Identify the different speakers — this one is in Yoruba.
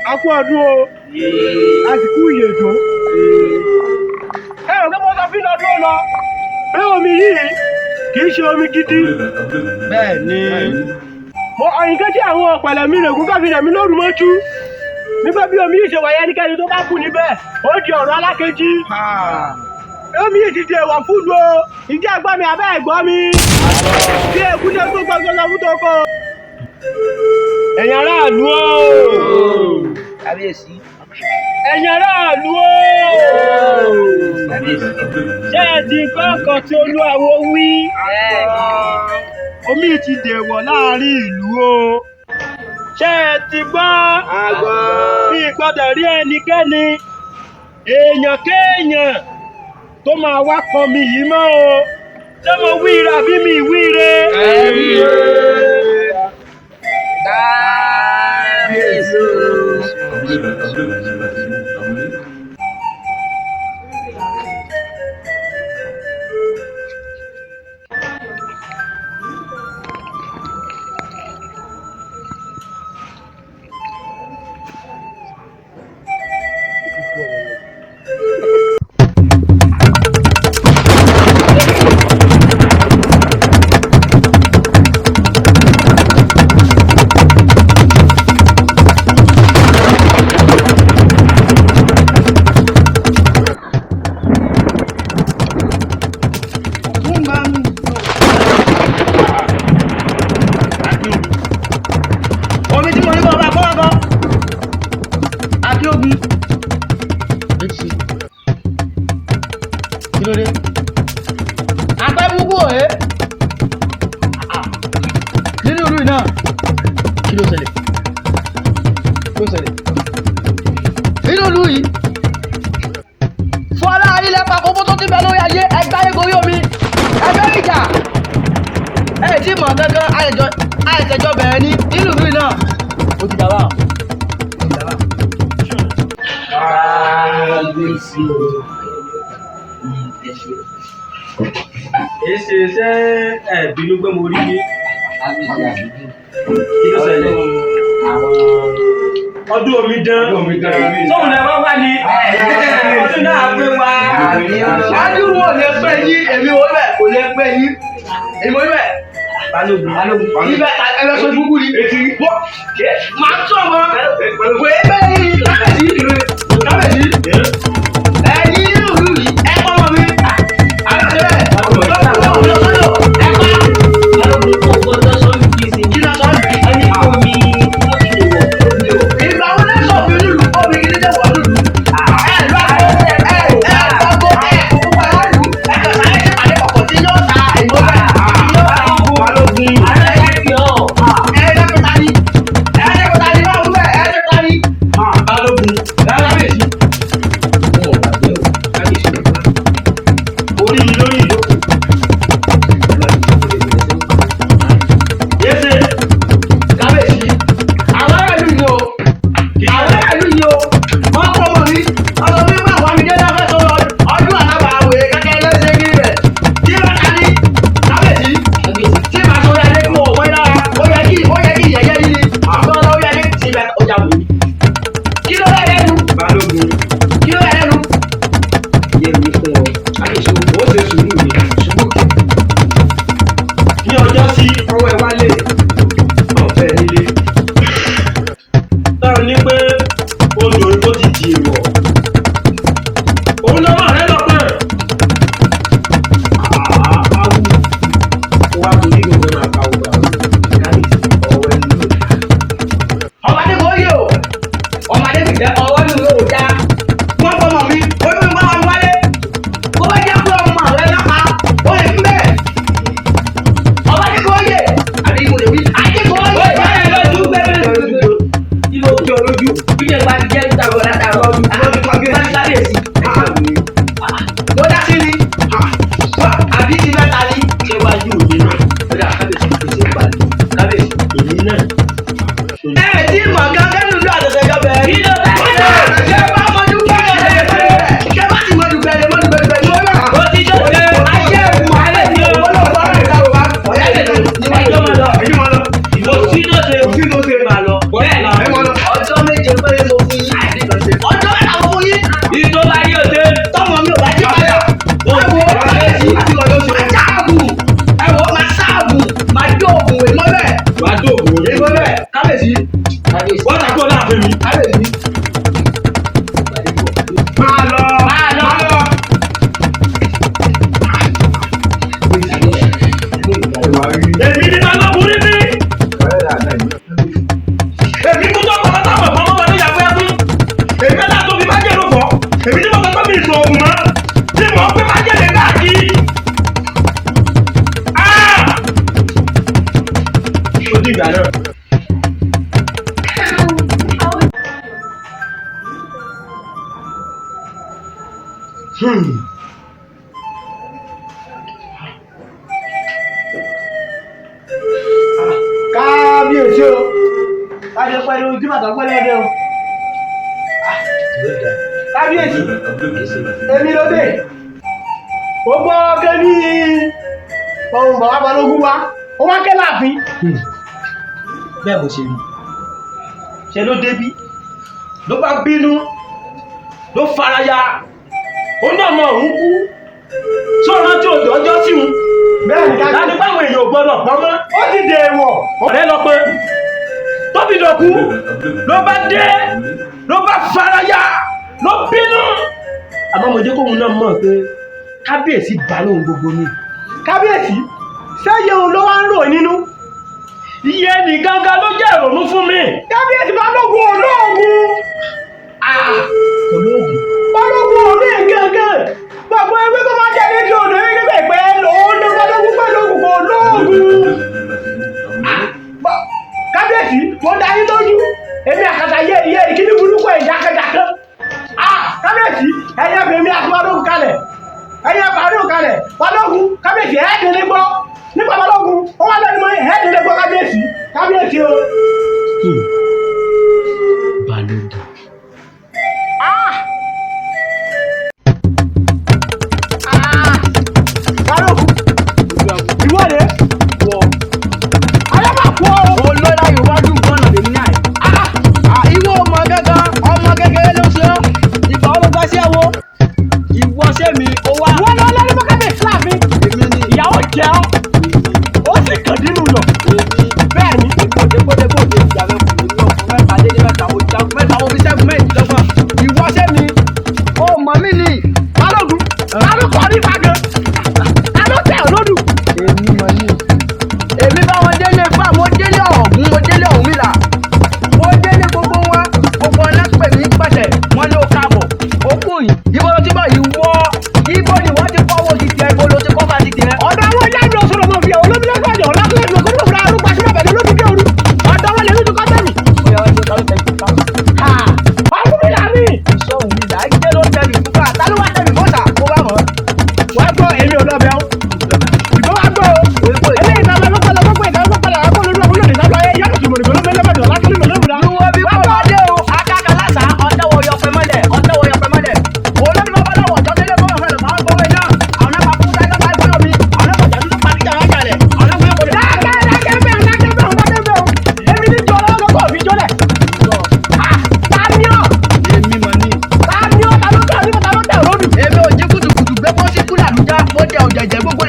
Speaker 1: A kú ọdún o, a sì kú ìyèdún. Ẹ ò pé mo sọ fún ọdún lọ pé omi yìí kì í ṣe omi gidi.
Speaker 2: Bẹ́ẹ̀ ni.
Speaker 1: Mo ọ̀yìnkẹ́ tí àwọn ọ̀pẹ̀lẹ̀ mi règún káfí rẹ̀ mi lóru mọ́jú. Nígbà bí omi yìí ṣe wáyé, ẹnikẹ́ni tó bá kú níbẹ̀ ó di ọ̀rọ̀ alákejì. Omi yìí ti di èèwọ̀ fún lu o. Ìjẹ́ ẹ̀gbọ́n mi àbẹ́ ẹ̀gbọ́n mi. Bí èkúté tó gbọ́gbọ́n sọ fún toko. Ẹ̀yin aráàlú o.
Speaker 2: Kábíyèsí.
Speaker 1: Ẹ̀yin aráàlú o. Ṣé ẹ ti gbọ́ nǹkan tí Olúwawo wí? Omi ti dèwọ̀ láàrin ìlú o. Ṣé ẹ ti gbọ́? Mi gbọ́dọ̀ rí ẹnikẹ́ni, èèyàn kéèyàn tó máa wá pọn mi yìí mọ́ o. Ṣé mo wíire àbí mi wíire?
Speaker 2: Kábíyèsí. Omi tí mo ní kọ́ ọba kọ́ ọkọ́. Akíogun. Kí ló dé? Apẹ́ búkú òye. Nínú ìlú yìí náà. Kí ló ṣẹlẹ̀? Kí ló ṣẹlẹ̀? Nínú ìlú yìí. Fọlá ilẹ̀ pàkókó tó ti bẹ lórí ayé ẹgbẹ́ ayé gorí omi. Ẹgbẹ́ ìjà. Ẹ tí mọ̀ gángan àìsẹ̀jọ bẹ̀rẹ̀ ní nínú ìlú yìí náà. Ó ti dàbà. Ó ti dàbà.
Speaker 3: Kábíyèsí o.
Speaker 4: Èsì ṣé ẹ bínú pé mo rí yín? Kí ló ṣẹlẹ̀? Ọdún omi dán. Sóhun náà wá wá ní. Ọdún náà pé wá.
Speaker 2: Ṣáájú wọn ò lè pẹ́ yín, èmi ò bẹ̀ kò lè pẹ́ yín. Èmi ò bẹ̀.
Speaker 4: Balógun. Balógun.
Speaker 2: Ibẹ̀ ẹlẹ́sọ̀ gbúgbú ni. Màá tún ọmọ. Kò é bẹ́ẹ̀ yín kábẹ̀sí. Kábẹ̀sí. Ẹ̀yin nínú ìlú yìí, ẹ pọ́ ọmọ mi. Àlọ́ bẹ́ẹ̀. Lọ́sọ̀lọ́ ẹ pa.
Speaker 3: Balógun kò gbọ́dọ̀ sọ mí kí n sì
Speaker 2: Kí ló sọ mí?
Speaker 3: Ẹni kò mi ó ti lè wọ̀.
Speaker 2: Ìgbà wo lẹ sọ fún lùlù? Omi kìíní tẹ wọ lùlù. Ẹ lọ ẹ ẹ ẹ gbogbo ẹ kókó wà lù. Ẹ kàn sáré ṣe pàdé kọ̀kọ̀ tí yóò ta ìbò bẹ́ẹ̀.
Speaker 4: Balógun.
Speaker 2: Ẹ dẹ́kun ta ni? Ẹ dẹ́kun ta ni? Báwo bẹ́ẹ̀? Ẹ dẹ́kun ta ni?
Speaker 4: Balógun.
Speaker 2: Kábíyèsí.
Speaker 1: dìgbà náà. Kábíyèsí o, kájọ pẹ̀lú ojú bàtà pẹ̀lú ẹdẹ o. Kábíyèsí, èmi ló dé. Ó gbọ́ ké ní ohun bàbá Balógun wá, ó wá ké láàfin.
Speaker 4: Bẹ́ẹ̀ mo ṣe rí ṣe ló débí ló bá bínú ló faraya, ó náà mọ òun kú sọ̀rọ̀ tí òjò ọjọ́ sí òun.
Speaker 1: Bẹ́ẹ̀ ni
Speaker 4: láti
Speaker 1: kábíyèsí.
Speaker 4: báwọn èèyàn ò gbọ́dọ̀ pọ́n mọ́.
Speaker 1: Ó ti dèèwọ̀.
Speaker 4: Ọ̀rẹ́ lọ pé tóbi dọ̀kú ló bá dé ló bá faraya ló bínú. Àmọ́ mo jẹ́ kóun náà mọ̀ pé kábíyèsí bá lóun gbogbo ni.
Speaker 1: Kábíyèsí, sẹ́yìn òun ló wá ń rò nínú.
Speaker 4: Iye ní gángan ló jẹ́ ìrònú fún mi.
Speaker 1: Kábíyèsí, Balógun olóògùn.
Speaker 4: Olóògùn.
Speaker 1: Balógun ò ní gángan. Gbogbo ewé tó bá jẹ́ létí odò yìí níbẹ̀ pé òun ló Balógun pẹ̀lú ògùn kò lóògùn. Kábíyèsí, mo dá yín lójú. Èmi àkàtà yé iye ìkíní burúkú ẹ̀ jákèjákè. Kábíyèsí, ẹ̀yẹ fèmí àti Balógun kalẹ̀. Ẹ̀yẹ Balógun kalẹ̀. Balógun, kábíyèsí, ẹ̀ẹ́dẹ̀lé gbọ́. Nípa Balógun, ó wà lẹ́nu mọ́ ẹ̀ẹ́dẹ̀lé gbọ́ kábíyèsí. Kábíyèsí o.
Speaker 3: Balógun.
Speaker 1: Balógun, ìwọ rèé. Ayé máa kú ọ.
Speaker 2: Olóra Yorùbá dùn gbọ́nà lèmi náà. Ìwọ ọmọ gángan, ọmọ kékeré ló ṣe ọ́. Ìgbà wo ló gbá sí ẹ̀wọ̀? Ìwọ ṣé mi, ó wá.
Speaker 1: Ìwọ lọ lẹ́nu mọ́ kábíyèsí láàfin.
Speaker 2: Èmi ni.
Speaker 1: Ìyàwó jẹ́ ọ́. Ó sì kàn nínú lọ. Bẹ́ẹ̀ ni.
Speaker 2: Èmi ò dé kódé kódé ìjà mẹ́kùn mi ní ọkùnrin mẹ́ta dé ní mẹ́ta, mo jagun mẹ́ta, mo fi ṣẹ́gun mẹ́rìndínlọ́gbọ̀n. Ìwọ ṣé mi, ó mọ̀ mí ni.
Speaker 1: Balógun, ta ló kọ́ ní fagan? Ta ló tẹ̀ ọ́ lódù?
Speaker 2: Èmi mọ̀ ní. Èmi bá wọn délé fà, mo délé Ọ̀gún, mo délé Ọ̀rúnmìlà. Mo délé gbogbo wọn, gbogbo wọn náà pè mí pẹ̀sẹ̀, wọ́n ní ó káàbọ̀. Ó kù yìí, ibo ló ti bọ̀ ìwọ, ibo ni wọ́n ti fọwọ́ ti tiẹ̀, ibo ló ti kọ́ bá ti tiẹ̀.
Speaker 1: Ọ̀dọ̀ àwọn ìyá mi òṣòro mọ̀ fi àwọn olómìnira gbàjọ́ lásìlẹ̀ ìlú òkúrò fúnra arúgbó aṣọ bẹ̀rẹ̀ lóbi dé òru. Ọ̀dọ̀ wọn lè rí tukọ́ tẹ̀mí.
Speaker 2: Bóyá wọ́n ti ta ló tẹ̀lé ta ló.
Speaker 1: Ọ̀rúnmìlà mi.
Speaker 2: Iṣẹ́ Ọ̀rúnmìlà, ẹgbẹ́ ló tẹ̀lé fúnra, ta ló wá tẹ̀lé mọ́sà, kó bá mọ̀.
Speaker 1: Wàá gbọ́ èmi ò lọ́bẹ̀ ọ́. Ìgbọ́ wá gbọ́ o. Eléyìí náà lọ́pọ̀ lọ́pọ̀ ìgbà lọ́pọ̀ lọ́pọ̀ lórí ọkùnrin lónìí sábà ayé yàtọ̀ tìmọ̀ nìkan ló mẹ́lẹ́mẹ́dọ̀ lásìlẹ̀ mẹ́lẹ́mẹ́dọ̀.
Speaker 2: Ìwọ bí kò bá dé o, akáka lásà, ọ̀tẹ̀wọ̀ yọpẹ mọ́lẹ̀, ọ̀tẹ̀wọ̀ yọpẹ mọ́lẹ̀. Olórí babaláwo ọ̀jọ́ délé bọ́lá fẹ́lẹ̀ máa ń gbọ́wọ́ iná. Àwọn náà máa kú sáyé lọ́ba ẹgbẹ́ mi, àwọn náà kọjá dúdú parí jàrá jàlẹ̀, àwọn náà kò lè.
Speaker 1: Dákẹ́ dákẹ́ bẹ́ẹ̀ dákẹ́ bẹ́ẹ̀ dákẹ́ bẹ́ẹ̀. Èmi ní jọ lọ́wọ́ lọ́kọ̀ mi jọlẹ̀. Ta ni ọ́?
Speaker 2: Èmi mọ̀ ni.
Speaker 1: Ta ni ọ́? Ta ló tẹ̀ ọ́ nípa ta ló tẹ̀ ọ́ lódù?
Speaker 2: Èmi ò jí kùtùkùtù gbé bọ́ sí kúlà lùjá, mo jẹ ọ̀jẹ̀jẹ̀ gbogbo